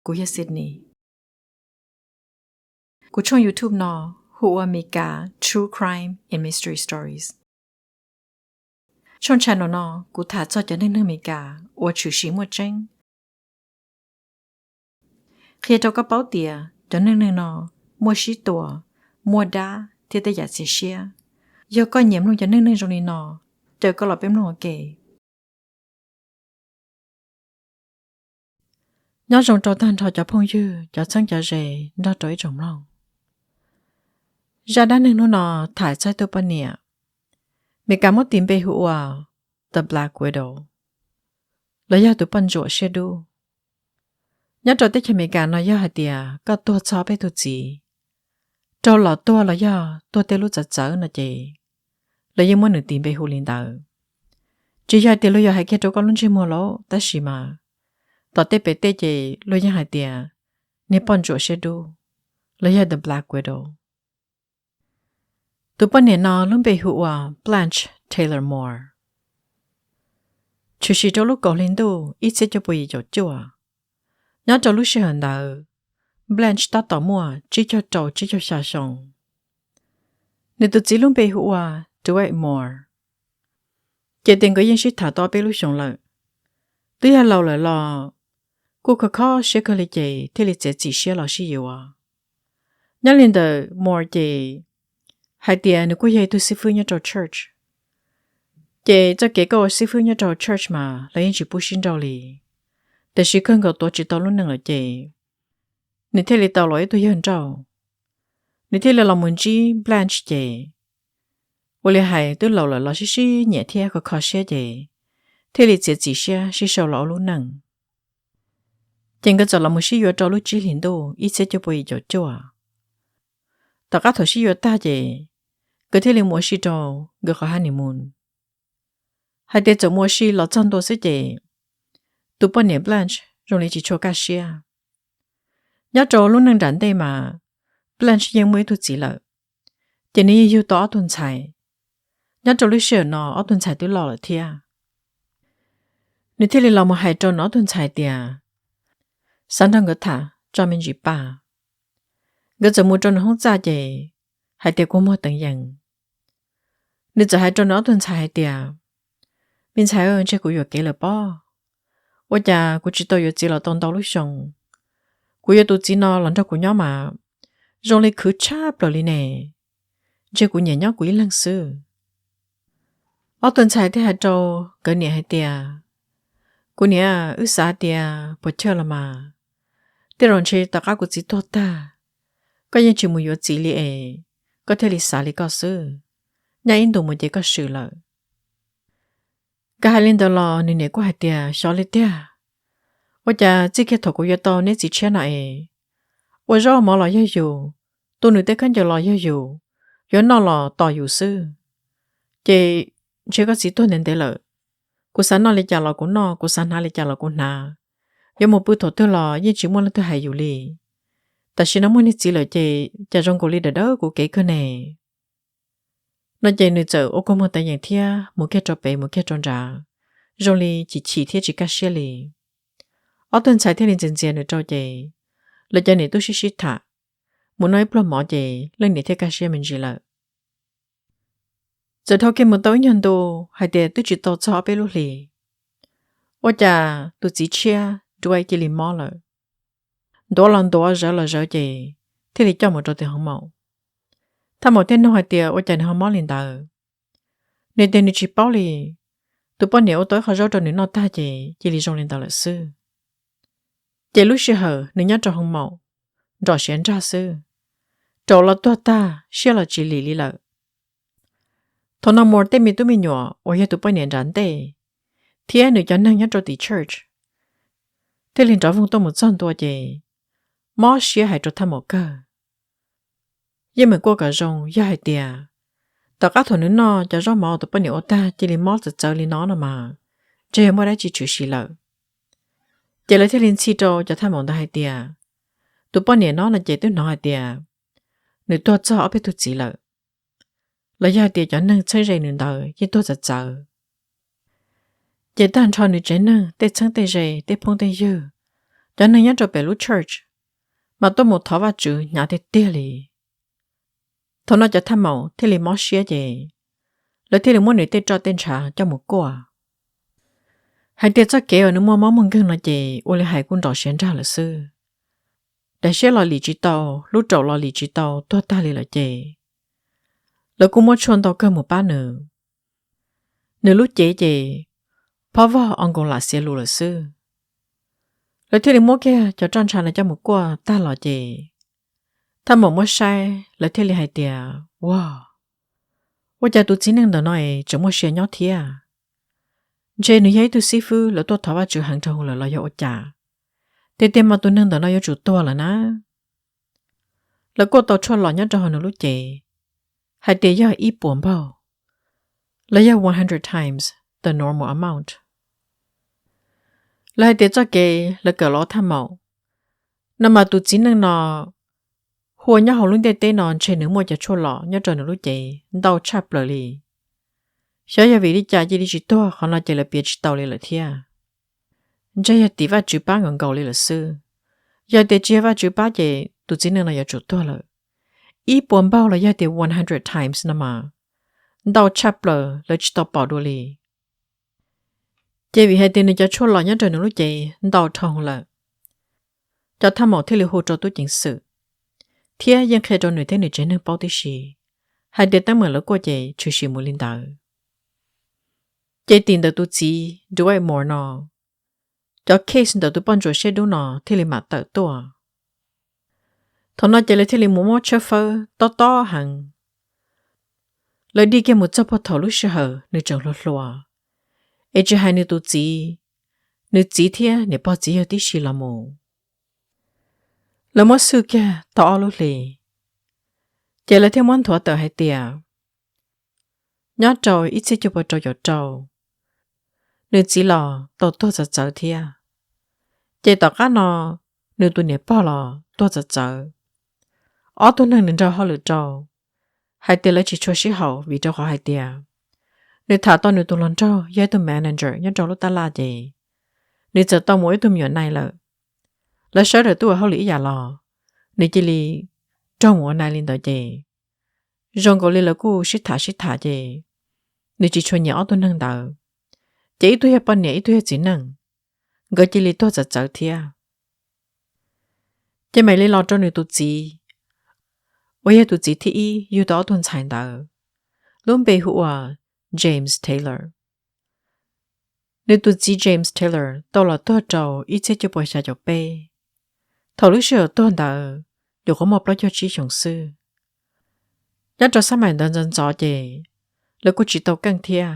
Kuv yog Sydney. Kuv tshooj YouTube no hu ua Meskas True Crime and Mystery Stories. Tshooj channel no kuv tham txog cov neeg neeg Meskas uas tshwm sim muaj tseeb, qhia rau koj paub tias cov neeg neeg no muaj sib tua, muaj dab thiab tej yam txias siab. Yog koj nyiam mloog cov neeg neeg zoo li no, caw koj los peb mloog ua ke. Nyob zoo rau tag nrho cov phooj ywg, cov txheeb cov ze nrog rau ib tsoom mloog. Zaj dab neeg hnub no tham txog ib tug poj niam Meskas muab tis npe hu ua The Black Widow, los yog tus poj ntsuam siab dub. Nyob rau teb chaws Amelikas no yog hais tias koj tuag txog peb tug txiv, raug los tuag los yog tuag tej lub txawv txawv no ces lawv yeej muab nws tis npe hu li ntawd. Tsis yog hais tias luag yuav hais kiag rau koj lub ntsej muag lauj, tab sis mas tom tej pem tej ces luag yeej hais tias niag poj ntsuam siab dub, los yog The Black Widow. Tus poj niam no lub npe hu ua Blanche Taylor Moore. Tshwm sim rau lub kaum hli ntuj ib txhiab cuaj pua yim caum cuaj. Nyob rau lub sij hawm ntawd, Blanche tab tom muaj tsib caug rau tsib caug xya xyoo. Nws tus txiv lub npe hu ua Dwight Moore. Ces tias nkawd yeej sib tham tau peb lub xyoos lawm, twb yog laus lawm los kuj kho kho siab kawg li ces thiaj li txiav txim siab los sib yuav. Nyob li ntawm Moore ces hais tias nws kuj yog ib tug xib fwb nyob rau church. Ces txoj kev koj ua xib fwb nyob rau church mas lawv yeej tsis pub sib nrauj li. Tiam sis kawg nkaus tuav tsis tau lub neej lawm ces nws thiaj li tau los ib tug yawg nrauj. Nws thiaj li los mus ntsib Blanche ces ua li hais twb laus lawm los sib sib nyiam thiab kho kho siab ces thiaj li txiav txim siab sib sau los ua lub neej. Ces nkawd txawm los mus sib yuav rau lub tsib hlis ntuj ib txhiab cuaj pua yim caum cuaj. Tom qab thaum sib yuav tag ces nkawd thiaj li mus ua si rau nkawd qhov honeymoon. Hais tias txawm mus ua si los txog ntua xwb ces tus poj niam Blanche zoo li tsis tshua kaj siab. Nyob rau lub neej nram ntej mas Blanche yeej muaj ib tug txiv lawm, ces nws yeej yug tau ob tug ntxhais. Nyob rau lub sij hawm no ob tug ntxhais twb loj lawm thiab. Nws thiaj li los mus hais rau nws ob tug ntxhais tias xav nrog nkawd tham tso me ntsis paj. Nkawd txawm mus rau nws hoob txaj ces hais tias kua muag teev yees. Nws txawm hais rau nws ob tug ntxhais hais tias, me ntxhais, ntshe kuv yuam kev lawm pob. Ua cas kuv tsis tau yuav txiv los tau ntau lub xyoo. Kuv yuav tus txiv no los nrog kuv nyob mas zoo li khwv tshaj plaws li ne. Ntshe kuv nyiam nyob kuv ib leeg xwb. Ob tug ntxhais thiaj hais rau nkawd niam hais tias, kuv niam, wb xav tias puas chawj los mas, tej zaum ntshe tom qab kuv txiv tuag tag, koj yeej tsis mus yuav txiv li es koj thiaj li xav li koj xwb. Nyaj ib ntus mus ces koj swm lawm. Nkawd hais li ntawd los nws niam kuj hais tias xyov li tiag. Ua cas txij kiag thaum kuv yuav tau neb txiv tshiab no es, ua zaub mov los yog yus, tu nws tej khaub ncaws los yog yus, yuav noj los tos yus xwb. Ces ntshe koj txiv tuag ntev ntev lawm. Kuv xav noj li cas los kuv noj, kuv xav hnav li cas los kuv hnav. Yuav mus pw thaum twg los yeej tsis muaj leej twg hais yus li. Tam sim no muaj niag txiv lawm ces cas zoo nkaus li dawm dawb kuv kev kawg ne. No ces nws txawm ua kua muag teev yeem thiab mus kiag rau pem mus kiag rau nrad, zoo li chim chim thiab tsis kaj siab li. Ob tug ntxhais thiaj li ntxias ntxias nws rau ces lawv cov niam tub sib sib tham, mus noj ib pluag mov ces leej niam thiaj kaj siab me ntsis lawm. Txawm dhau kiag mus tau ib nyuag ntu, hais tias twb tsis tau txog ob peb lub hlis, ua cas tus txiv tshiab Dwight cia li mob lawm. Ntuav los ntuav, zawv los zawv ces thiaj li coj mus rau tim hoob maum. Thaj maum thiaj nug hais tias ua cas nws ho mob li ntawd. Nws tias nws tsis paub li, tus poj niam ua tau ib qho zaub rau nws noj tag ces cia li zoo li ntawd lawm xwb. Ces lub sij hawm nws nyob rau hoob maum nrog siav nrag xwb, raus los tuag tag siab los tsis lim li lawm. Thaum no Moore tej me tub me nyuam uas yog tus poj niam nram ntej thiab nws cov neeg nyob rau tim church thiaj li nrov voog tuaj mus txog ntua ces mob siab hais rau thaj maum kawg. Yeej meem kuaj kom zoo yog hais tias tom qab thaum nws noj cov zaub mov tus poj niam ua tag cia li mob txawv txawv li no no mas, ntshe yog muaj dab tsi tshwm sim lawm. Ces lawv thiaj li ntxhi rau cov thaj maum ntawd hais tias tus poj niam no no ces twb hnov hais tias nws tuag txog ob peb tug txiv lawm, los yog hais tias cov neeg txheeb ze nws ntawd yeej tuag txawv txawv. Ces tag nrho nws tsev neeg tej txheeb tej ze tej phooj tej ywg Cov neeg nyob rau pem lub church mas tuaj mus thov Vajtswv hnyav tiag tiag li. Thaum no cov thaj maum thiaj li mob siab ces lawv thiaj li muab nws tej roj tej ntshav coj mus kuaj, hais tias txoj kev uas nws muaj mob muaj nkeeg no ces ua li hais kuj nrov siav nrag lawm xwb. Daim siab los lim tsis tau, lub raum los lim tsis tau, tuag tag li lawm ces lawv kuj muab tshuaj ntau kawg mus pab nws. Nws lub cev ces phob vog o nkoos lam xiav lus lawm xwb. Lawv thiaj li muab kiag cov roj ntshav no coj mus kuaj tag los ces thaj maum muab saib lawv thiaj li hais tias, Ua, ua cas tus txiv neej ntawm no es tseem muaj sia nyob thiab? Ntshe nws yog ib tug xib fwb lawv tuaj thov Vajtswv heev rau lawm los yog ua cas? Tiag tiag mas tus neeg ntawm no yuav tsum tuag lawm na. Lawv kuaj tau tshuaj los nyob rau hauv nws lub cev hais tias yog ib puas npaug, los yog one hundred times the normal amount. Lawv hais tias txoj kev lawv kawm los thaj maum no mas tus txiv neej no hu ua nyob hauv lub ntiaj teb no ntshe nws muaj cov tshuaj los nyob rau nws lub cev ntau tshaj plaws li. Xyov yog vim li cas cia li tsis tuag, qhov no ces lawv piav tsis tau li lawm thiab. Ntshe yog tim Vajtswv pab nkaus nkaus li lawm xwb. Yog tias tsis yog Vajtswv pab ces tus txiv neej no yuav tsum tuag lawm. Ib puas npaug los yog tias one hundred times no mas ntau tshaj plaws lawv tsis tau pom dua li. Ces vim hais tias nws cov tshuaj los nyob rau nws lub cev ntau dhau lawm, cov thaj maum thiaj li hu rau tub ceev xwm thiab yeej qhia rau nws thiab nws tsev neeg paub tib si hais tias teeb meem lawv kuaj ces tshwm sim mus li ntawd. Ces tim ntawm tus txiv Dwight Moore no, cov case ntawm tus poj ntsuam siab dub no thiaj li mam tawm tuaj. Thaum no ces lawv thiaj li mus muab tshawb fawb tob tob heev. Lawv dig kiag mus txog puag thaum lub sij hawm nws tseem hluas hluas, es tsis hais nws tus txiv, nws txiv thiab niam pog txiv yawg tib si los mus. Lawv muab xwj kiag tau ob lub hlis, ces lawv thiaj muab nthuav tawm hais tias nyob rau ib txhiab cuaj pua rau caum rau, nws txiv los tau tuag txawv txawv thiab. Ces tom qab no nws tus niam pog los tuag txawv txawv. Ob tug neeg nws nrog hauj lwm rau hais tias lawv tsis tshua sib haum vim rau qhov hais tias nws tham tau nws tus hluas nraug yog ib tug manager nyob rau lub tab laj ces nws txawm tau mus ua ib tug me nyuam nai lawm. Lawv sawv daws twb ua hauj lwm ib yam los nws cia li raug mus ua nai li ntawd ces zoo nkaus li lawv kuj sib tham sib tham ces nws tsis tshua nyiam ob tug neeg ntawd. Ces ib tug yog poj niam ib tug yog txiv neej, nkawd cia li tuag txawv txawv thiab. Ces mam li los rau nws tus txiv, uas yog tus txiv thib ib yug tau ob tug ntxhais ntawd, lub npe hu ua James Taylor. Nws tus txiv James Taylor tau los tuag rau ib txhiab cuaj pua xya caum peb. Thaum lub sij hawm tuag ntawd nyuam qhuav muaj plaub caug tsib xyoos xwb. Nyob rau xab mais ntawd ntxov ntxov ces lawv kuj tsis tau keej thiab.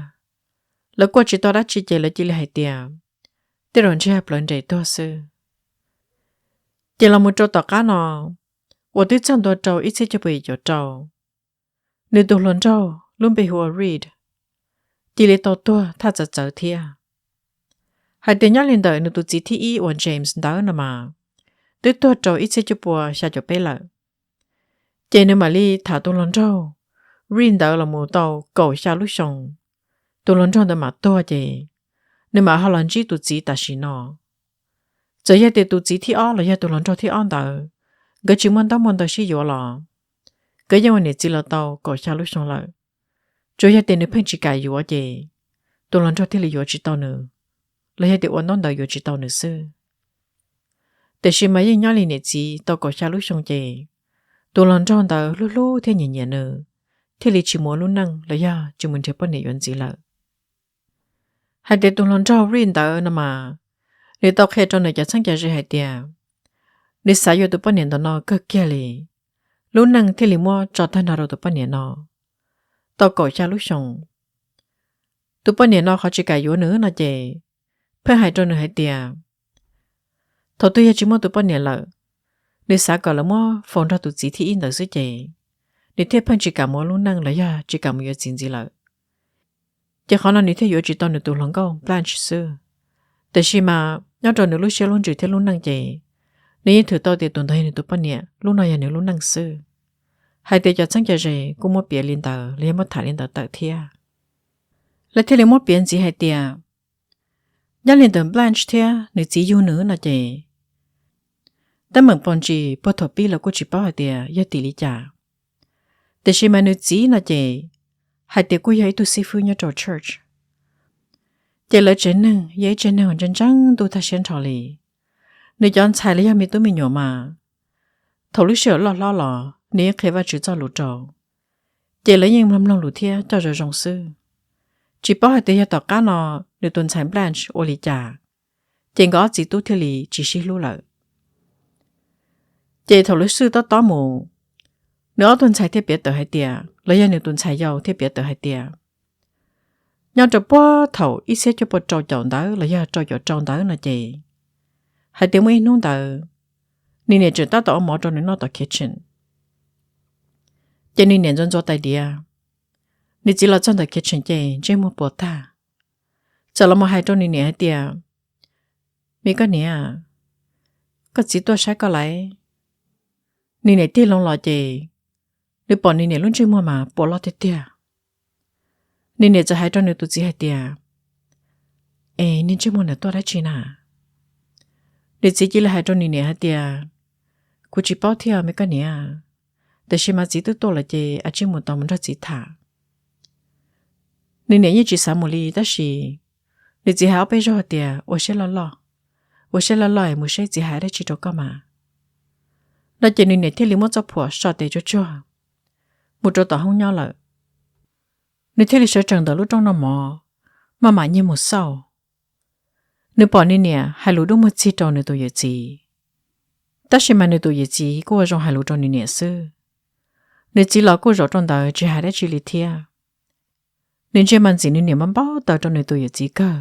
Lawv kuaj tsis tau dab tsi ces lawv cia li hais tias tej zaum ntshe yog plawv nres tuag xwb. Ces los mus rau tom qab no, uas twb txog ntua rau ib txhiab cuaj pua yim caum rau, nws tus hluas nraug lub npe hu ua Reed cia li tau tuag thaj txawv txawv thiab. Hais tias nyob li ntawm nws tus txiv thib ib uas James ntawd no mas twb tuag rau ib txhiab cuaj pua xya caum peb lawm. Ces nws mam li tham tus hluas nraug Reed ntawd los mus tau kaum xya lub xyoo, tus hluas nraug ntawd mam tuag ces nws mam ho los ntsib tus txiv tam sim no. Txawm yog tias tus txiv thib ob los yog tus hluas nraug thib ob ntawd, nkawd tsis muaj ntaub muaj ntawv sib yuav los nkawd yeej ua niam txiv los tau kaum xya lub xyoo lawm. Tsuas yog tias nws pheej tsis kam yuav ces tus hluas nraug thiaj li yuav tsis tau nws, los yog tias ua ntaub ntawv yuav tsis tau nws xwb. Tiam sis mas yeej nyob li niam txiv tau kaum xya lub xyoo ces tus hluas nraug ntawd hlub hlub thiab nyiam nyiam nws, thiaj li tsis mus ua lub neej los yog tsis mus nrhiav poj niam yuav ntxiv lawm. Hais tias tus hluas nraug Reed ntawd no mas, nws tau qhia rau nws cov txheeb cov ze hais tias nws xav yuav tus poj niam ntawm no kawg kiag li, lub neej thiaj li muab tso tag nrho rau tus poj niam no. Tau kaum xya lub xyoo, tus poj niam no qhov tsis kam yuav nws no ces pheej hais rau nws hais tias thaum twg yog tsis muaj tus poj niam lawm, nws xav kom lawv muab faus nrog tus txiv thib ib ntawd xwb ces nws thiaj pheej tsis kam mus ua lub neej los yog tsis kam mus yuav txiv ntxiv lawm. Ces qhov no nws thiaj yuav tsis tau nws tus hluas nkauj Blanche xwb. Tiam sis mas nyob rau nws lub siab lub ntsws thiab lub neej ces nws yeej thwm tau tias tus ntawd yog nws tus poj niam, lub no yog nws lub neej xwb. Hais tias cov txheeb cov ze kuj muab piav li ntawd los yog muab tham li ntawd tawm thiab. Lawv thiaj li muab piav ntxiv hais tias nyob li ntawm Blanche thiab nws txiv yug nws no ces Teeb meem pos ntsis puag thaum pib los kuj tsis paub hais tias yog tim li cas, tiam sis mas nws txiv no ces hais tias kuj yog ib tug xib fwb nyob rau church. Ces lawv tsev neeg yog ib tsev neeg uas ntseeg ntseeg ntuj tag siab nrho li. Nws cov ntxhais los yog me tub me nyuam mas thaum lub sij hawm loj hlob los nws yeej qhia Vajtswv txoj lus rau, ces lawv yeej mloog mloog lus thiab coj zoo zoo xwb. Tsis paub hais tias yog tom qab no nws tus ntxhais Blanche ua li cas, ces nkawd ob txiv tub thiaj li tsis sib hlub lawm. Ces thaum lub sij hawm tob tob mus, nws ob tug ntxhais thiaj piav tawm hais tias, los yog nws tus ntxhais yau thiaj piav tawm hais tias, nyob rau puag thaum ib txhiab cuaj pua rau caum ntawd los yog rau caum rau ntawd no ces, hais tias muaj ib hnub ntawd, nws niam tseem tab tom ua mov rau nws noj tom kitchen. Ces nws niam ntxuav ntxuav tais diav, nws txiv los txog ntawm kitchen ces ntsej muag puas tag, txawm los mus hais rau nws niam hais tias, me koj niam, koj txiv tuaj saib koj lawm. Nws niam tig loo los ces nws pom nws niam lub ntsej muag mas puas loj tiag tiag. Nws niam txawm hais rau nws tus txiv hais tias, es niag ntsej muag ntawd tuaj dab tsi na? Nws txiv cia li hais rau nws niam hais tias, kuv tsis paub thiab me koj niam, tiam sis mas txiv twb tuaj lawm ces a tsij mus tos mus nrog txiv tham. Nws niam yeej tsis xav mus li tab sis nws txiv hais ob peb zaug hais tias ua siab loj loj, ua siab loj loj es mus seb txiv hais dab tsi rau koj mas. No ces nws niam thiaj li muab txoj phuam so tes tsuag tsuag mus rau tom hoob nyob lawm. Nws thiaj li sawv tsees ntawm lub rooj noj mov, maj mam nyiag mus xauj. Nws pom nws niam hais lus dub muag txig rau nws tus yawm txiv, tab sis mas nws tus yawm txiv kuj ua zoo hais lus rau nws niam xwb. Nws txiv los kuj zaum rau ntawd tsis hais dab tsi li thiab. Nws ntsia mas ntxim nws niam mas npau taws rau nws tus yawm txiv kawg,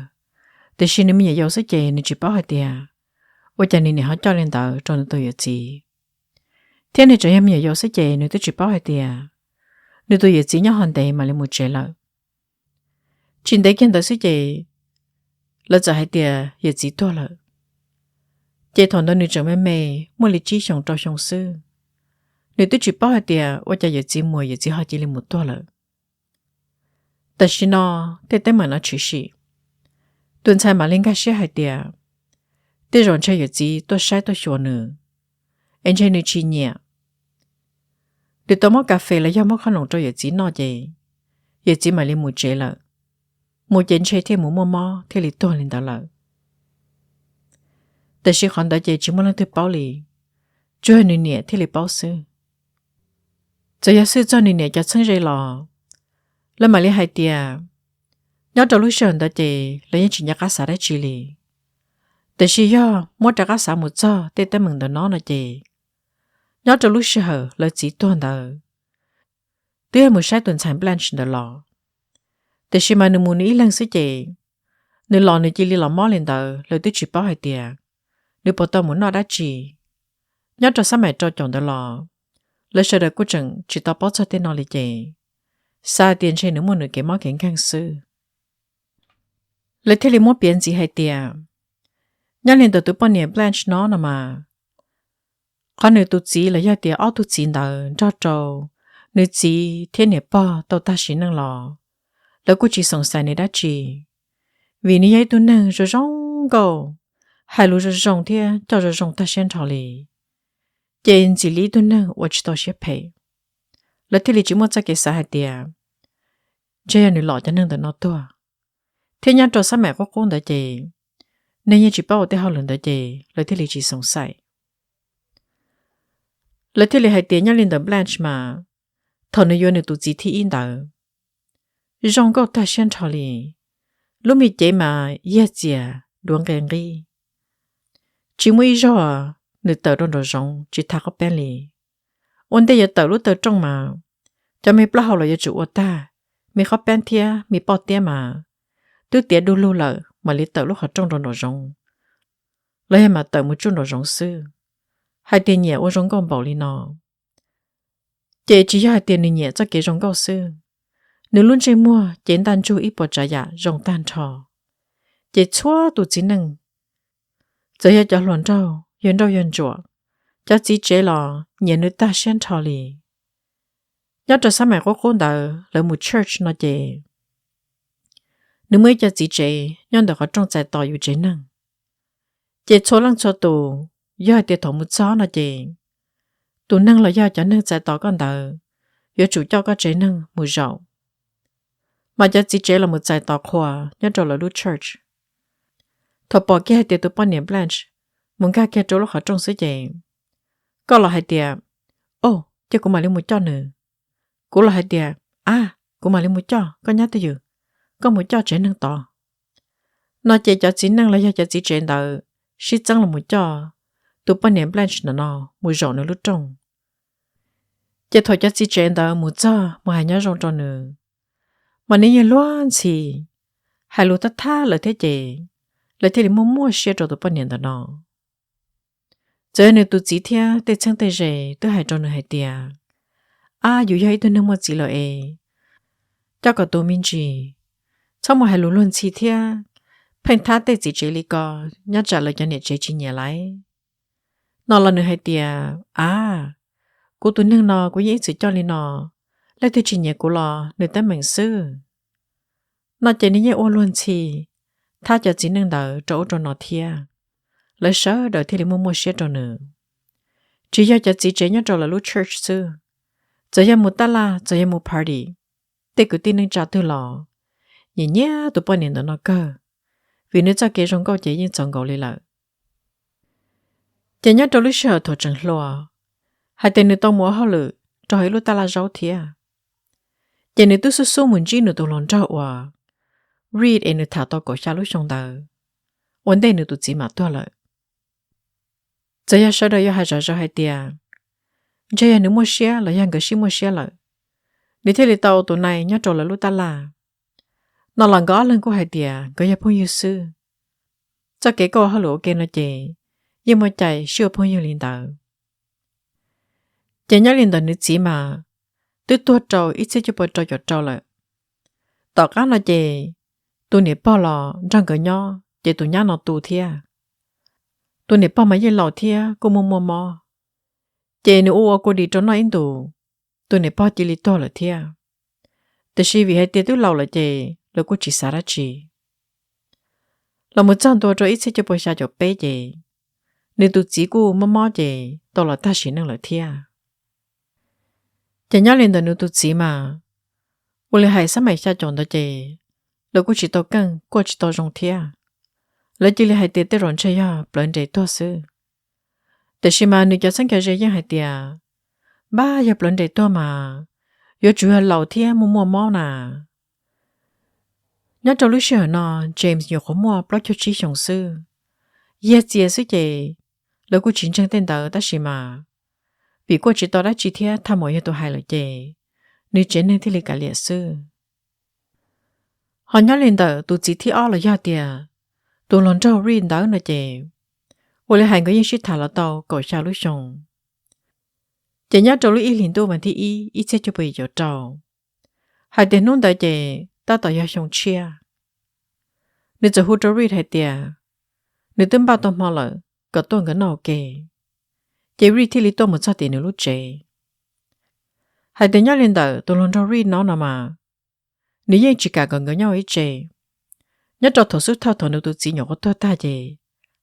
tiam sis nws me nyuam yaus xwb ces nws tsis paub hais tias ua cas nws niam ho coj li ntawd rau nws tus yawm txiv. Thiab nws tseem yog me nyuam yaus xwb ces nws twb tsis paub hais tias nws tus yawm txiv nyob ho ntev mam li mus tsev lawm. Tsis ntev kiag ntawd xwb ces lawv txawm hais tias yawm txiv tuag lawm. Ces thaum ntawd nws tseem me me, muaj li tsib xyoos rau xyoo xwb. Nws twb tsis paub hais tias ua cas yawm txiv mus yawm txiv ho cia li mus tuag lawm. Tam sim no tej teeb meem no tshwm sim, tus ntxhais mam li nkag siab hais tias tej zaum ntshe yawm txiv tuaj saib tuaj xyuas nws, es ntshe nws tsis nyiam. Nws tau muab kas fes los yog muab khob noom rau yawm txiv noj ces yawm txiv mam li mus tsev lawm. Mus ces ntshe thiaj mus muaj mob thiaj li tuag li ntawd lawm. Tiam sis qhov ntawd ces tsis muaj leej twg paub li, tsuas yog nws niam thiaj li paub xwb. Txawm yog xwb txog nws niam cov txheeb ze los, lawv mam li hais tias nyob rau lub sij hawm ntawd ces lawv yeej tsis nco qab xav dab tsi li. Tiam sis yog muab rov qab xav mus txog tej teeb meem ntawm no no ces, nyob rau lub sij hawm lawv txiv tuag ntawd, twb yog mus saib tus ntxhais Blanche ntawd los, tiam sis mas nws mus nws ib leeg xwb ces, nws los nws cia li los mob li ntawd lawv twb tsis paub hais tias nws puas tau mus noj dab tsi. Nyob rau xab maim rau caum ntawd los, lawv sawv daws kuj tseem tsis tau paub txog tej no li ces, xav hais tias ntshe nws muaj nws kev mob kev nkeeg xwb. Lawv thiaj li muab piav ntxiv hais tias, nyob li ntawm tus poj niam Blanche no no mas, qhov nws tus txiv los yog tias ob tug txiv ntawd nrog rau nws txiv thiab niam pog tau tag sim neej los, lawv kuj tsis xoom xais nws dab tsi, vim nws yog ib tug neeg zoo zoo nkauj, hais lus zoo zoo thiab coj zoo zoo tag siab nrho li, ces ntxim li ib tug neeg uas tsis tau siab phem. Lawv thiaj li tsis muaj txoj kev xav hais tias ntshe yog nws lom cov neeg ntawm no tuag. Thiab nyob rau xab maim qub qub ntawd ces, neeg yeej tsis paub ua tej hauj lwm ntawd ces lawv thiaj li tsis xoom xais. Lawv thiaj li hais tias nyob li ntawm Blanche mas, thaum nws yuav nws tus txiv thib ib ntawd, zoo nkauj tag siab nrho li, lub me cev mas yag txias duav nqe nqib, tsis muaj ib zaug nws tawm rau nraum zoov tsis tha qhov peeb li. Ua ntej yuav tawm lub taw rooj mas, cov me plaub hau los yuav tsum ua tag, me qhov peeb thiab me poj tiab mas twb tiav du lug lawm mam li tawm lub qhov rooj rau nraum zoov, los yog mas tawm mus tsuj nraum zoov xwb, hais tias nyiam ua zoo nkauj npaum li no. Ces tsis yog hais tias nws nyiam txoj kev zoo nkauj xwb, nws lub ntsej muag ces ntaj ntsug ib puas tsav yam zoo tag nrho. Ces txhua tus txiv neej, txawm yog cov hluas nraug, yawg nrauj yawg ntsuam, cov txiv tsev los nyiam nws tag siab nrho li. Nyob rau xab maim qub qub ntawd lawv mus church no ces, nws muaj ib co txiv tsev nyob ntawm qhov rooj txais tos yus tsev neeg. Ces txhua leej txhua tus yog hais tias thaum mus txog no ces tus neeg los yog cov neeg txais tos koj ntawd yuav tsum coj koj tsev neeg mus zaum. Mas cov txiv tsev los mus txais tos qhua nyob rau lawv lub church. Thaum pom kiag hais tias tus poj niam Blanche mus nkag kiag rau lub qhov rooj xwb ces koj los hais tias, o, cia kuv mam li mus coj nws. Kuv los hais tias, a, kuv mam li mus coj, koj nyob twj ywm, koj mus coj tsev neeg tod. No ces cov txiv neej los yog cov txiv tsev ntawd sib txeeb los mus coj tus poj niam Blanche no no mus zaum nws lub rooj. Ces thaum cov txiv tsev ntawd mus txog mus hais nyob zoo rau nws, mas nws yeej luag ntxhi, hais lus thab thab lawv thiab ces lawv thiaj li muaj muaj siab rau tus poj niam ntawm no. Txawm yog nws tus txiv thiab tej txheeb tej ze twb hais rau nws hais tias, a, yus yog ib tug neeg muaj txiv lawm es coj kom tus me ntsis, txhob mus hais lus luag ntxhi thiab pheej thab tej txiv tsev li ko, nyob tsam lawv cov niam tsev tsis nyiam lawm. No los nws hais tias, a, kuv tus neeg no kuv yeej ib txwm coj li no, leej twg tsis nyiam kuv los nws teeb meem xwb. No ces nws yeej ua luag ntxhi thab cov txiv neej ntawd rau ub rau no thiab, lawv sawv daws thiaj li muaj muaj siab rau nws. Tsis yog cov txiv tsev nyob rau lawv lub church xwb, txawm yog mus taj laj txawm yog mus party, tej kwv tij neej tsa twg los nyiam nyiam tus poj niam ntawm no kawg, vim nws txoj kev zoo nkauj ces yeej txaus nkaus li lawm. Ces nyob rau lub sij hawm thaum tseem hluas, hais tias nws tau mus ua hauj lwm rau hauv ib lub taj laj zaub thiab, ces nws twb xub xub mus ntsib nws tus hluas nraug uas Reed es nws tham tau kaum xya lub xyoo ntawd, ua ntej nws tus txiv mam tuag lawm. Txawm yog sawv daws yuav hais zom zaws hais tias ntshe yog nws muaj siab los yog nkawd sib muaj siab lawm, nws thiaj li tau tus nai nyob rau lawv lub taj laj. No los nkawd ob leeg kuj hais tias nkawd yog phooj ywg xwb. Txoj kev koj ua hauj lwm ua ke no ces yeej muaj cai sib ua phooj ywg li ntawd. Ces nyob li ntawd nws txiv mas twb tuag rau ib txhiab cuaj pua rau caum rau lawm. Tom qab no ces tus niam pog los nrog nkawd nyob ces tus nyab no tu thiab. Tus niam pog mas yeej laus thiab kuj muaj muaj mob, ces nws ua ua kua dis rau noj ib ntus, tus niam pog cia li tuag lawm thiab. Tiam sis vim hais tias twb laus lawm ces lawv kuj tsis xav dab tsi. Los mus txog ntua rau ib txhiab cuaj pua xya caum peb ces nws tus txiv kuj mob mob ces tau los tag sim neej lawm thiab. Ces nyob li ntawd nws tus txiv mas, ua li hais xab maim xya caum ntawd ces lawv kuj tsis tau keej kuj tsis tau zoo thiab. Lawv cia li hais tias tej zaum ntshe yog plawv nres tuag xwb. Tiam sis mas nws cov txheeb cov ze yeej hais tias, npab yog plawv nres tuag mas yuav tsum yog laus thiab muaj muaj mob na. Nyob rau lub sij hawm no James nyuam qhuav muaj plaub caug tsib xyoos xwb. Yog txias xwb ces lawv kuj tsis ntseeg tej ntawd tab sis mas vim kuj tsis tau dab tsi thiab thaj maum yog tus hais lawm ces nws tsev neeg thiaj li kav liam xwb. Ho nyob li ntawm tus txiv thib ob los yog tias tus hluas nraug Reed ntawd no ces, ua li hais nkawd yeej sib tham los tau kaum xya lub xyoo. Ces nyob rau lub ib hlis ntuj vas thib ib ib txhiab cuaj pua yim caum rau, hais tias hnub ntawd ces tab tom yog xyoo tshiab. Nws txawm hu rau Reed hais tias nws twb npaj tau hmo lawm kom tuaj nkawd noj ua ke. Ces Reed thiaj li tuaj mus txog tim nws lub tsev. Hais tias nyob li ntawm tus hluas nraug Reed no no mas, nws yeej tsis kam kom nkawd nyob ua ib tse. Nyob rau thaum xub thawj thaum nws tus txiv nyuam qhuav tuag tag ces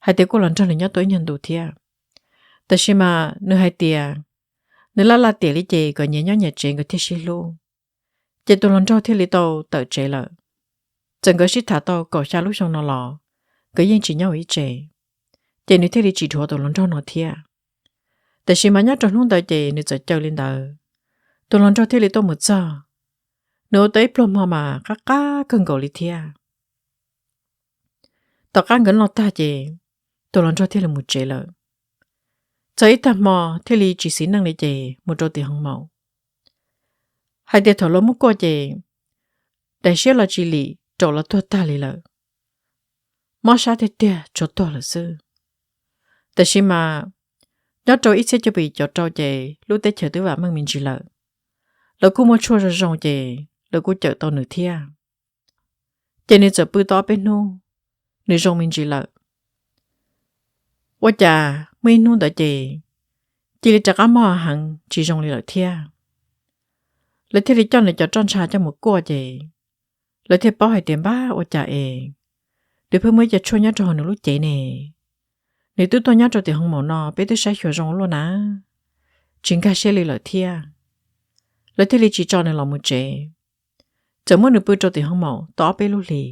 hais tias kuj los nrog nws nyob tau ib nyuag ntu thiab. Tab sis mas nws hais tias nws laj laj tiam li ces kom nyias nyob nyias tsev nkawd thiaj sib hlub. Ces tus hluas nraug thiaj li tau tawm tsev lawm. Txawm nkawd sib tham tau kaum xya lub xyoo no los nkawd yeej tsis nyob ua ib tse, ces nws thiaj li tsis dhuav tus hluas nraug no thiab. Tab sis mas nyob rau hnub ntawd ces nws txawm caw li ntawd, tus hluas nraug thiaj li tuaj mus txog. Nws ua tau ib pluag hmo mas qab qab kawg nkaus li thiab. Tom qab nkawd noj tag ces tus hluas nraug thiaj li mus tsev lawm. Txog ib tag hmo thiaj li tsis xis neej li ces mus rau tim hoo maum. Hais tias thaum los muab kuaj ces daim siab los tsis lim raum los tuag tag li lawm. Mob sab tiag tiag tsuas tuag lawm xwb. Tab sis mas nyob rau ib txhiab cuaj pua yim caum rau ces lub teb chaws twb vam meej me ntsis lawm. Lawv kuj muaj tshuaj zoo zoo ces lawv kuj cawm tau nws thiab. Ces nws txawm pw tau ob peb hnub, nws zoo me ntsis lawm. Ua cas muaj ib hnub ntawd ces cia li rov qab mob heev tsis zoo li lawm thiab. Lawv thiaj li coj nws cov roj ntsha coj mus kuaj ces lawv thiaj paub hais tias npab ua cas es nws pheej muaj ib co tshuaj nyob rau hauv nws lub cev ne. Nws twb tuaj nyob rau tim hoo maum no peb twb saib xyuas zoo luaj na, tsis nkag siab li lawm thiab. Lawv thiaj li tsis tso nws los mus tsev, txawm muab nws pw rau tim hoo maum tau ob peb lub hlis.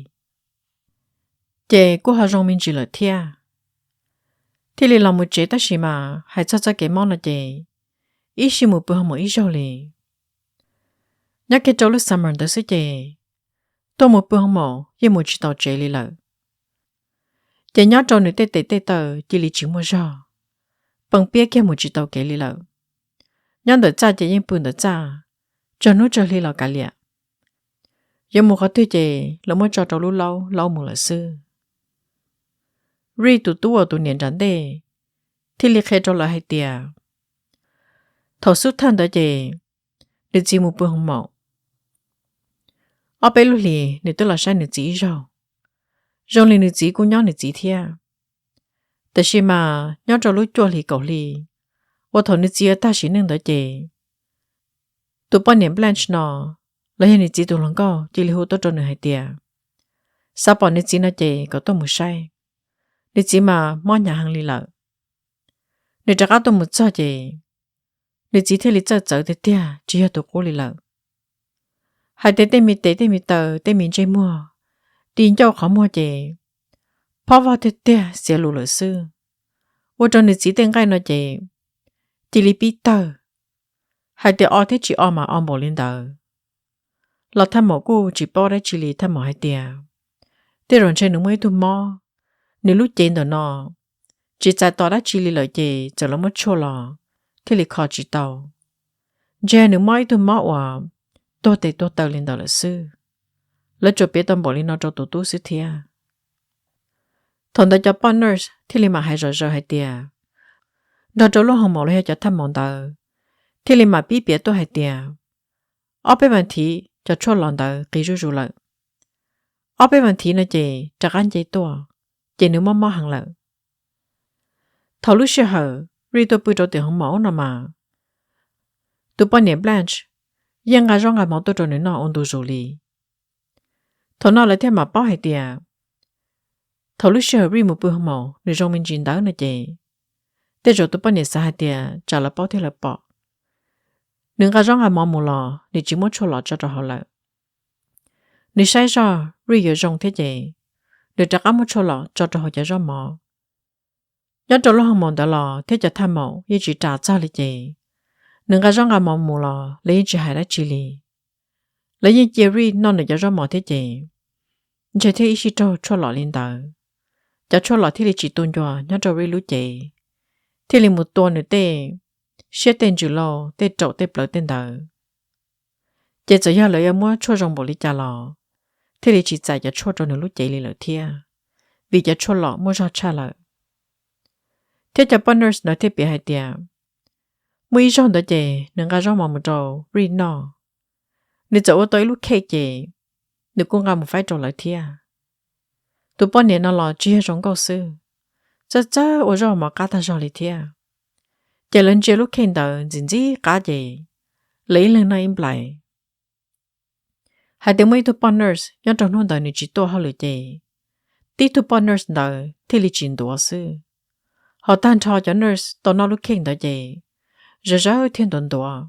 Ces kuj ho zoo me ntsis lawm thiab, thiaj li los mus tsev. Tab sis mas hais txog txoj kev mob no ces ib sij mus pw hoo maum ib zaug li. Nyob kiag rau lub summer ntawd xwb ces tuaj mus pw hoo maum yeej mus tsis tau tsev li lawm. Ces nyob rau nws tej tes tej taw cia li tsis muaj zog, pees piab kiag mus tsis tau kev li lawm. Nyob ntawm txaj ces yeej pw ntawm txaj, tsaug hnub tsaug hli los kav liam. Yuav mus qhov twg ces lawv muab tso rau lub laub laub mus lawm xwb. Ri tus tub uas tus niam nram ntej thiaj li qhia rau lawv hais tias thaum xub thawj ntawd ces nws txiv mus pw hoo maum. Ob peb lub hlis nws twb los saib nws txiv ib zaug, zoo li nws txiv kuj nyob nws txiv thiab. Tab sis mas nyob rau lub cuaj hlis kaum hli uas thaum nws txiv yuav tag sim neej ntawd ces tus poj niam Blanche no los yog nws txiv tus hluas nkauj cia li hu tuaj rau nws hais tias xav pom nws txiv no ces kom tuaj mus saib. Nws txiv mas mob hnyav heev li lawm. Nws rov qab tuaj mus txog ces nws txiv thiaj li txawj txawv tiag tiag tsis yog tus qub li lawm. Hais tias tej me tes tej me taw tej me ntsej muag, ti ncauj qhov muag ces phob vog tiag tiag xiav lus lawm xwb. Ua rau nws txiv tej nqaij no ces cia li pib tawg. Hais tias o thiab tsis o mas o npaum li ntawd. Los thaj maum kuj tsis paub dab tsi li, thaj maum hais tias tej zaum ntshe nws muaj ib tug mob, nws lub cev ntawm no tsis txais tos dab tsi li lawm ces txawm lawv muab tshuaj los thiaj li kho tsis tau. Ntshe nws mob ib tug mob uas tuag tes tuag taw li ntawd lawm xwb. Lawv tsuas piav tau npaum li no rau tus tub xwb thiab. Thaum ntawd cov poj nurse thiaj li mam hais zom zaws hais tias, nrog rau lub hoo maum los yog cov thaj maum ntawd thiaj li mam pib piav tuaj hais tias ob peb vas thiv cov tshuaj los ntawd qis zuj zus lawm. Ob peb vas thiv no ces rov qab nce tuaj, ces nws mob mob heev lawm. Thaum lub sij hawm Ri tuaj pw rau tim hoo maum no mas tus poj niam Blanche yeej nqa zaub nqa mov tuaj rau nws noj ua ntu zus li. Thaum no lawv thiaj mam paub hais tias thaum lub sij hawm Ri mus pw hoo maum nws zoo me ntsis ntawd no ces tej zaum tus poj niam xav hais tias tsam lawv paub thiab lawv pom, nws nqa zaub nqa mov mus los nws tsis muab tshuaj los tso rau hauv lawm. Nws saib zog Ri yuav zoo thiab ces nws rov qab muab tshuaj los tso rau hauv cov zaub mov. Nyob rau lub hoo maum ntawd los thiab cov thaj maum yeej tsis ras txog li ces nws nqa zaub nqa mov mus los lawv yeej tsis hais dab tsi li. Lawv yeej cia Ri noj nws cov zaub mov thiab ces ntshe thiaj ib sij raug tshuaj lom li ntawd, cov tshuaj lom thiaj li tsis tu ncua nyob rau Ri lub cev, thiaj li mus tua nws tej siab tej ntsws lauj tej raum tej plawv tej ntawd. Ces txawm yog lawv yuav muab tshuaj zoo npaum li cas los thiaj li tsis txais cov tshuaj rau nws lub cev li lawm thiab, vim cov tshuaj lom muaj zog tshaj lawm. Thiab cov poj nurse ntawd thiaj piav hais tias muaj ib zaug ntawd ces nws nqa zaub mov mus rau Ri noj, nws txawm ua tau ib lub cake ces nws kuj nqa mus faib rau lawv thiab. Tus poj niam no los tsis yog zoo nkauj xwb, txawj txawj ua zaub mov qab tag zog li thiab. Ces lawv ntsia lub cake ntawd ntxim ntxim qab ces lawv ib leeg noj ib nplais. Hais tias muaj ib tug poj nurse nyob rau hnub ntawd nws tsis tuaj hauj lwm ces tib tug poj nurse ntawd thiaj li tsis ntuav xwb. Ho tag nrho cov nurse tau noj lub cake ntawd ces zawv zawv thiaj ntuav ntuav.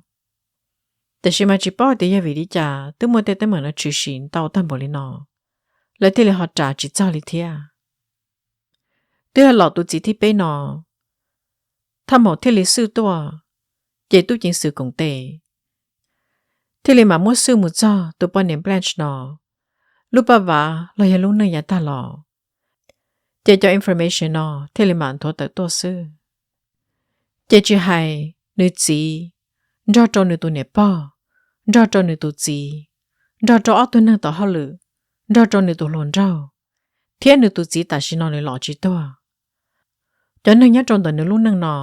Tiam sis mas tsis paub tias yog vim li cas twb muaj tej teeb meem no tshwm sim ntau tag npaum li no, lawv thiaj li ho ras tsis txog li thiab. Twb yog los tus txiv thib peb no, thaj maum thiaj li xwj tuaj, ces tub ceev xwm koom tes thiaj li mam muab xwj mus txog tus poj niam Blanche no lub paj vav los yog lub neej yav tag los. Ces cov information no thiaj li mam nthuav tawm tuaj xwb. Ces tsis hais nws txiv, nrog rau nws tus niam pog, nrog rau nws tus txiv, nrog rau ob tug neeg tom hauj lwm, nrog rau nws tus hluas nraug, thiab nws tus txiv tam sim no nws los tsis tuag. Cov neeg nyob rau ntawm nws lub neej no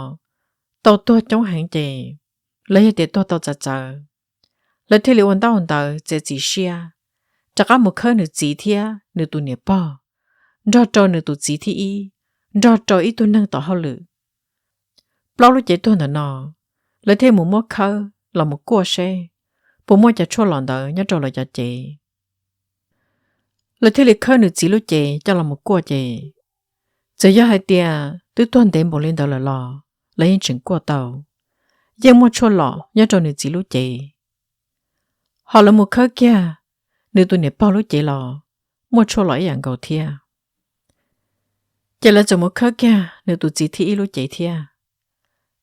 tau tuag coob heev ces lawv yog tias tuag tau txav txawv, lawv thiaj li ua ntaub ntawv txiav txim siab, rov qab mus khawb nws txiv thiab nws tus niam pog, nrog rau nws tus txiv thib ib, nrog rau ib tug neeg tom hauj lwm. Plaub lub cev tuag ntawm no, lawv thiaj mus muab khawb los mus kuaj seb puas muaj cov tshuaj lom ntawd nyob rau lawv cov cev. Lawv thiaj li khawb nws txiv lub cev coj los mus kuaj ces, txawm yog hais tias twb tuag ntev npaum li ntawd lawm los lawv yeej tseem kuaj tau, yeej muaj tshuaj lom nyob rau nws txiv lub cev. Ho lawv mus khawb kiag nws tus niam pog lub cev los muaj tshuaj lom ib yam nkaus thiab. Ces lawv txawm mus khawb kiag nws tus txiv thib ib lub cev thiab.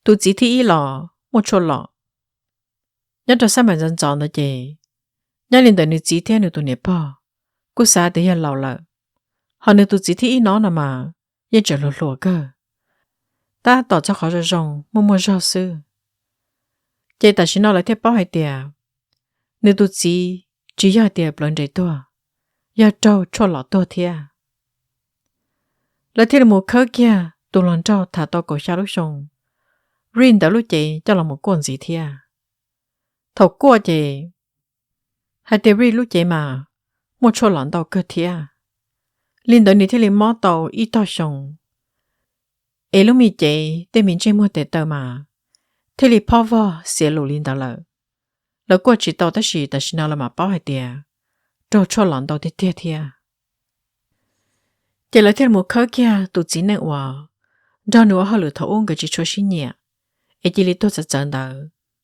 Tus txiv thib ib los muaj tshuaj lom. Nyob rau xab npais ntxov ntxov ntawd ces, nyob li ntawm nws txiv thiab nws tus niam pog kuj xav tias yog laus lawm, ho nws tus txiv thib ib no no mas yeej tseem hluas hluas kawg, tab tom txog qhov zoo zoo muaj muaj zog xwb. Ces tam sim no lawv thiaj paub hais tias nws tus txiv tsis yog tias plawv nres tuag, yog raug tshuaj lom tuag thiab. Lawv thiaj li mus khawb kiag tus hluas nraug tham tau kaum xya lub xyoo, Ri ntawd lub cev coj los mus kuaj ntxiv thiab. Thaum kuaj ces hais tias Ri lub cev mas muaj tshuaj lom ntau kawg thiab. Li ntawd nws thiaj li mob tau ib tog xyoo, es lub me cev tej me ntsej muag tes taw mas thiaj li phob vog xiav lus li ntawd lawm. Lawv kuaj tsis tau tab sis tam sim no lawv mam paub hais tias raug tshuaj lom ntau tiag tiag thiab. Ces lawv thiaj li mus khawb kiag tus txiv neej uas nrog nws ua hauj lwm thaum ub nkawd tsis tshua sib nyiam, es cia li tuag txawv txawv ntawd,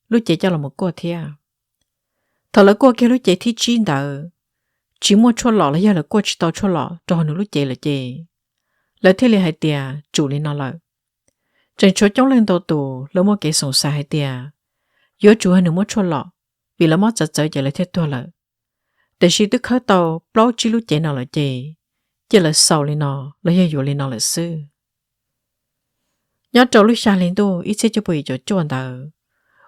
lub cev coj los mus kuaj thiab. Thaum lawv kuaj kiag lub cev thib tsib ntawd, tsis muaj tshuaj lom los yog lawv kuaj tsis tau tshuaj lom rau hauv nws lub cev lawm ces, lawv thiaj li hais tias tsum li no lawm. Tseem tshuav coob leej ntau tus lawv muaj kev xoom xav hais tias yuav tsum yog nws muab tshuaj lom, vim lawv mob txawv txawv ces lawv thiaj tuag lawm. Tiam sis twb khawb tau plaub tsib lub cev no lawm ces, cia lawv xaus li no los yog yuav li no lawm xwb. Nyob rau lub xya hli ntuj ib txhiab cuaj pua yim caum cuaj ntawd,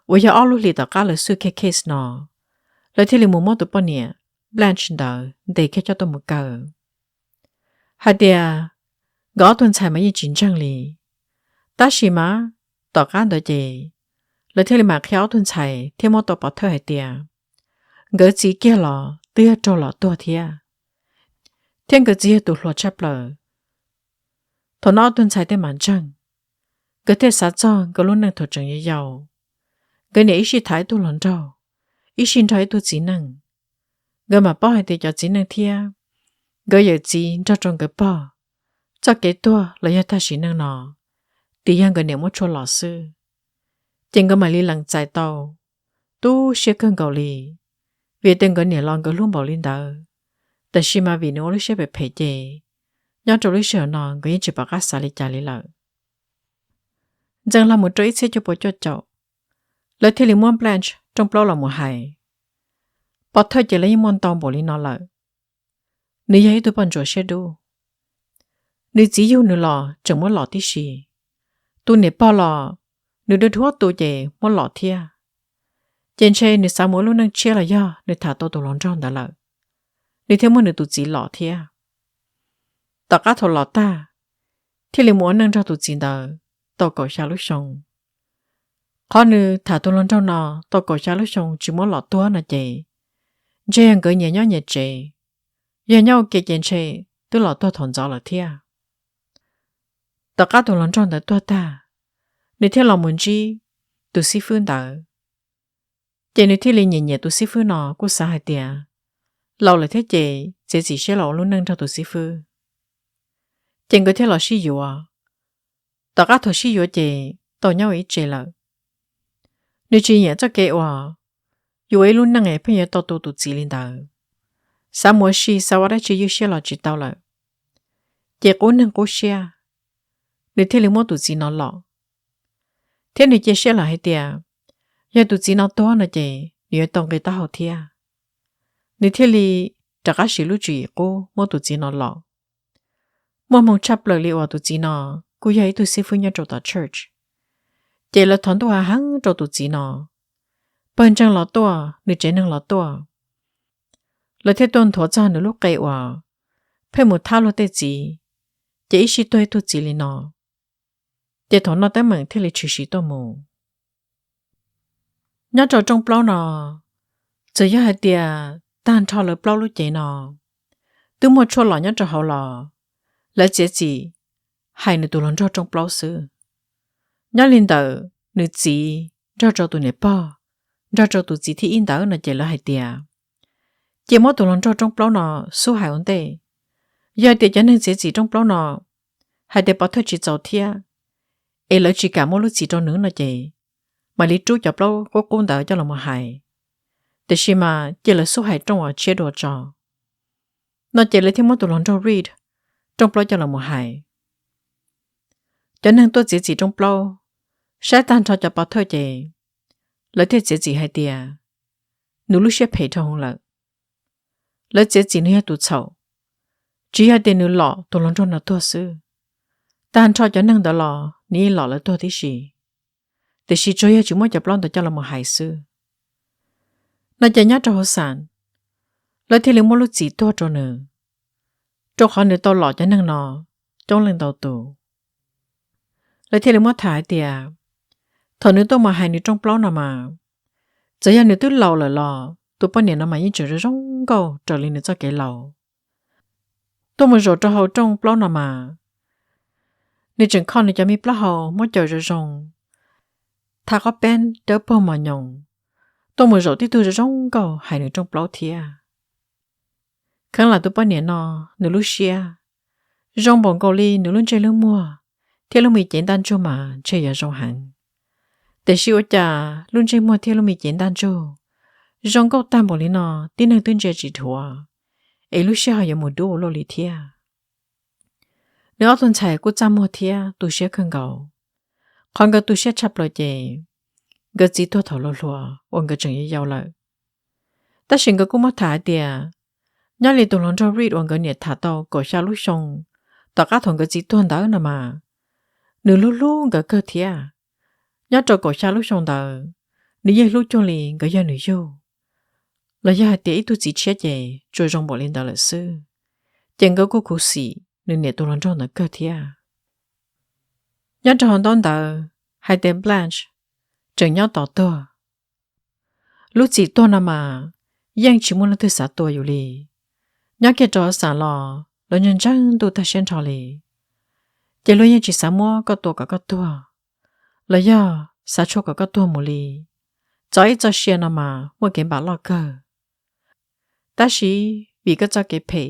uas yog ob lub hlis tom qab lawv xwj kiag case no, lawv thiaj li mus muab tus poj niam Blanche ntawd ntes kiag coj tuaj mus kaw. Hais tias nkawd ob tug ntxhais mas yeej tsis ntseeg li. Tab sis mas tom qab ntawd ces lawv thiaj li mam qhia ob tug ntxhais thiab muab tau pov thawj hais tias nkawd txiv kiag los twb yog raug lom tuag thiab, thiab nkawd txiv yog tus hluas tshaj plaws. Thaum no ob tug ntxhais thiaj mam ntseeg, nkawd thiaj xav txog nkawd lub neej thaum tseem yau yau. Nkawd niam ib sij tham ib tug hluas nraug, ib sij nrog ib tug txiv neej. Nkawd mam paub hais tias cov txiv neej thiab nkawd yawm txiv nrog rau nkawd pog txoj kev tuag los yog tag sim neej no, tias yog nkawd niam muab tshuaj lom xwb. Ces nkawd mam li lees txais tau, tu siab kawg nkaus li, vim tias nkawd niam los nkawd hlub npaum li ntawd, tab sis mas vim nws ua lub siab phem phem ces nyob rau lub sij hawm no nkawd yeej tsis pom qab xav li cas li lawm. Ntxeev hlo mus rau ib txhiab cuaj pua cuaj caum, lawv thiaj li muab Blanche rooj plaub los mus hais. Pov thawj ces lawv yeej muaj ntau npaum li no lawm. Nws yog ib tug poj ntsuam siab dub. Nws txiv yug nws los tseem muab lom tib si. Tus niam pog los nws dua dhuab tu ces muab lom thiab. Ces ntshe nws xav mus ua lub neej tshiab los yog nws tham tau tus hluas nraug ntawd lawm, nws thiaj muab nws tus txiv lom thiab. Tom qab thaum lom tag, thiaj li mus ua neej nrog tus txiv ntawd tau kaum xya lub xyoo. Qhov nws tham tus hluas nraug no tau kaum xya lub xyoo tsis muab lom tuag no ces, ntshe yog nkawd nyias nyob nyias tsev, yog nyob ua ke ces ntshe twb los tuag thaum ntxov lawm thiab. Tom qab tus hluas nraug ntawd tuag tag, nws thiaj los mus ntsib tus xib fwb ntawd. Ces nws thiaj li nyiam nyiam tus xib fwb no, kuj xav hais tias laus lawm thiab ces txiav txim siab los ua lub neej nrog tus xib fwb. Ces nkawd thiaj los sib yuav. Tom qab thaum sib yuav ces tau nyob ua ib tse lawm. Nws tsis nyiam txoj kev uas yuav ua ib lub neej es pheej yuav tau tu tus txiv li ntawd, xav mus ua si xav ua dab tsi ywj siab los tsis tau lawm. Ces qub neeg qub siab, nws thiaj li muab tus txiv no lom. Thiab nws cia siab lawm hais tias yog tus txiv no tuag no ces nws yuav tau nqi taub hau thiab. Nws thiaj li rov qab siv lub tswv yim qub muab tus txiv no lom. Muaj hmoo tshaj plaws li uas tus txiv no kuj yog ib tug xib fwb nyob rau tom church, ces lawv thov ntuj hav heev rau tus txiv no. Pawg ntseeg los tuaj, nws tsev neeg los tuaj, lawv thiaj tuaj nthuav txog nws lub qe uas pheej mus thab luag tej txiv, ces ib sij tuag ib tug txiv li no. Ces thaum no teeb meem thiaj li tshwm sim tuaj mus. Nyob rau rooj plaub no, txawm yog hais tias tag nrho lawv plaub lub cev no twb muaj tshuaj lom nyob rau hauv los, lawv txiav txim hais nws tus hluas nraug rooj plaub xwb. Nyob li ntawm nws txiv nrog rau tus niam pog, nrog rau tus txiv thib ib ntawd no ces lawv hais tias cia muab tus hluas nraug rooj plaub no xub hais ua ntej. Yog hais tias cov neeg txiav txim rooj plaub no hais tias pov thawj tsis txaus thiab, es lawv tsis kam muab lub txim rau nws no ces mam li rub cov plaub qub qub ntawd coj los mus hais. Tiam sis mas cia lawv xub hais rooj uas tshiab dua tso. No ces lawv thiaj muab tus hluas nraug Reed rooj plaub coj los mus hais. Cov neeg tuaj txiav txim rooj plaub saib tag nrho cov pov thawj ces lawv thiaj txiav txim hais tias nws lub siab phem dhau hwv lawm. Lawv txiav txim nws yog tus txhaum, tsis yog tias nws lom tus hluas nraug no tuag xwb. Tag nrho cov neeg ntawd los nws yeej lom lawv tuag tib si, tiam sis tsuas yog tsis muab cov plaub ntawd coj los mus hais xwb. No ces nyob rau hauv xam, lawv thiaj li muab lub txim tuag rau nws, rau qhov nws tau lom cov neeg no coob leej ntau tus. Lawv thiaj li muab tham hais tias thaum nws tuaj mus hais nws rooj plaub no mas, txawm yog nws twb laus lawm los tus poj niam no mas yeej tseem zoo zoo nkauj raws li nws txoj kev laus. Tuaj mus zaum rau hauv rooj plaub no mas, nws tseem kho nws cov me plaub hau muab caws zoo zoo, tha qhov peb dawb paug mos nyoos, tuaj mus zaum tib tug zoo zoo nkauj hais nws rooj plaub thiab. Kheev lam tus poj niam no nws lub siab zoo npaum nkaus li nws lub ntsej lub muag thiab lub me cev ntaj ntsug mas ntshe yuav zoo heev. Tiam sis ua cas lub ntsej muag thiab lub me cev ntaj ntsug zoo nkauj tag npaum li no, tib neeg twb ntsia tsis dhuav, es lub siab ho yuav mus dub ua luaj li thiab. Nws ob tug ntxhais kuj txaj muag thiab tu siab kawg nkaus. Qhov nkawd tu siab tshaj plaws ces nkawd txiv tuag thaum hluas hluas uas nkawd tseem yau yau lawm. Tab sis nkawd kuj muab tham hais tias nyob li tus hluas nraug Reed uas nkawd niam tham tau kaum xya lub xyoo tom qab thaum nkawd txiv tuag ntawd no mas, nws hlub hlub nkawd kawg thiab. Nyob rau kaum xya lub xyoo ntawd, nws yeej hlub cuag li nkawd yog nws yug, los yog hais tias ib tug txiv tshiab ces tsuas zoo npaum li ntawd lawm xwb. Ces nkawd kuj khuv xim nws niam tus hluas nraug ntawd kawg thiab. Nyob rau hauv ntaub ntawv hais tias Blanche tseem nyob tos tuag. Lub txim tuag no mas yeej tsis muaj leej twg xav tua yus li. Nyob kiag rau hauv xam los lawv ntseeg ntseeg ntuj tag siab nrho li, ces luag yeej tsis xav muab koj tua kom koj tuag, los yog xav tshuaj kom koj tuag mus li. Txoj ib txoj sia no mas muaj kev npam loj kawg. Tab sis vim koj txoj kev phem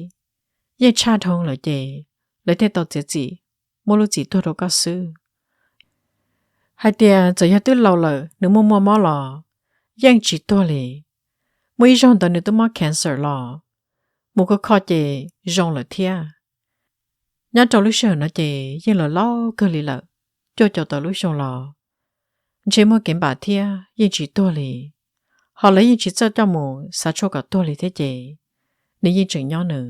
yeej tshaj dhau lawm ces lawv thiaj tau txiav txim muab lub txim tuag rau koj xwb. Hais tias txawm yog twb laus lawm nws muaj muaj mob los yeej tsis tuag li. Muaj ib zaug ntawd nws twb mob cancer los mus kho kho ces zoo lawm thiab. Nyob rau lub sij hawm no ces yeej los laus kawg li lawm, cuaj caum tawm lub xyoo los ntshe muaj kev npam thiab yeej tsis tuag li. Ho lawv yeej tsis txawj coj mus xav tshuaj kom tuag li thiab ces nws yeej tseem nyob nws.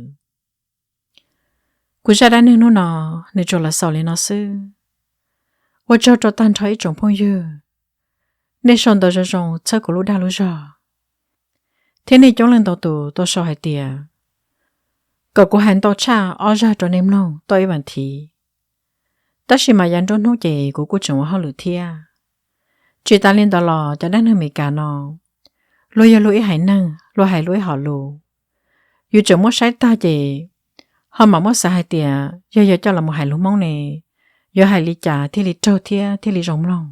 Kuv zaj dab neeg hnub no nws tsuas los xaus li no xwb. Ua tsaug rau tag nrho ib tsoom phooj ywg, nej sau ntawv zoo zoo txhawb kuv lub dag lub zog, thiab nej coob leej ntau tus tau sau hais tias kom kuv hais ntau tshaj ob zaj rau nej mloog tau ib vas thiv. Tab sis mas yav nruab hnub ces kuv kuj tseem ua hauj lwm thiab. Tsis tas li ntawd los cov dab neeg Meskas no luag yog luag ib haiv neeg, luag hais luag ib hom lus. Yus tseem muab saib tag ces ho mam muab xav hais tias yog yog coj los mus hais lus Hmoob ne, yuav hais li cas thiaj li raug thiab thiaj li zoo mloog.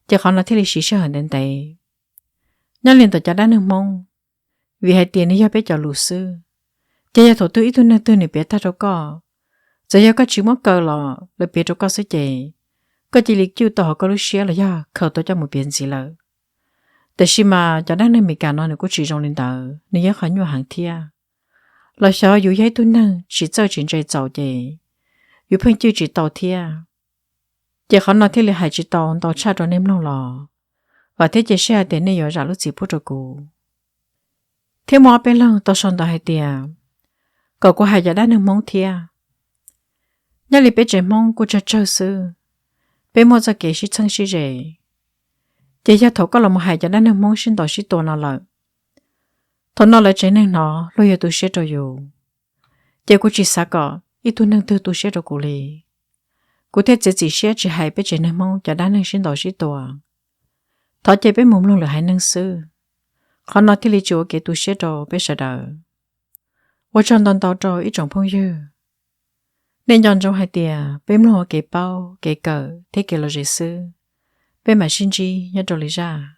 Ces qhov no thiaj li siv sij hawm ntev ntev. Nyob li ntawm cov dab neeg Hmoob, vim hais tias nws yog peb cov lus xwb, ces yog thaum twg ib tug neeg twg nws piav tag rau koj, txawm yog koj tsis muab kaw los lawv piav rau koj xwb ces koj cia li cwj tau hauv koj lub siab los yog khaws tau coj mus piav ntxiv lawm. Tiam sis mas cov dab neeg Meskas no nws kuj tsis zoo li ntawd, nws yog qhov nyuaj heev thiab. Los xyov yus yog ib tug neeg tsis txawj tsis ntse txaus ces yus pheej cwj tsis tau thiab. Ces qhov no thiaj li hais tsis tau ntau tshaj rau nej mloog los vam thiab cia siab hais tias nej yuav zam lub txim pub rau kuv. Thiab muaj ob peb leeg tau sau ntawv hais tias kom kuv hais cov dab neeg Hmoob thiab. Nyob li peb tsev Hmoob kuj tsawg tsawg xwb, peb muaj txoj kev sib txheeb sib ze. Ces yog thaum koj los mus hais cov dab neeg Hmoob sib ntaus sib tua no lawm, thaum no lawv tsev neeg hnov luag yuav tu siab rau yus. Ces kuv tsis xav kom ib tug neeg twg tu siab rau kuv li. Kuv thiaj txiav txim siab tsis hais peb tsev neeg Hmoob cov dab neeg sib ntaus sib tua. Thov cia peb mus mloog lwm haiv neeg xwb. Qhov no thiaj li tsis ua kev tu siab rau peb sawv daws. Ua tsaug ntau ntau rau ib tsoom phooj ywg. Nej nco ntsoov hais tias peb mloog ua kev paub, kev kawm thiab kev lom zem xwb. Peb mam sib ntsib nyob rau lwm zaj.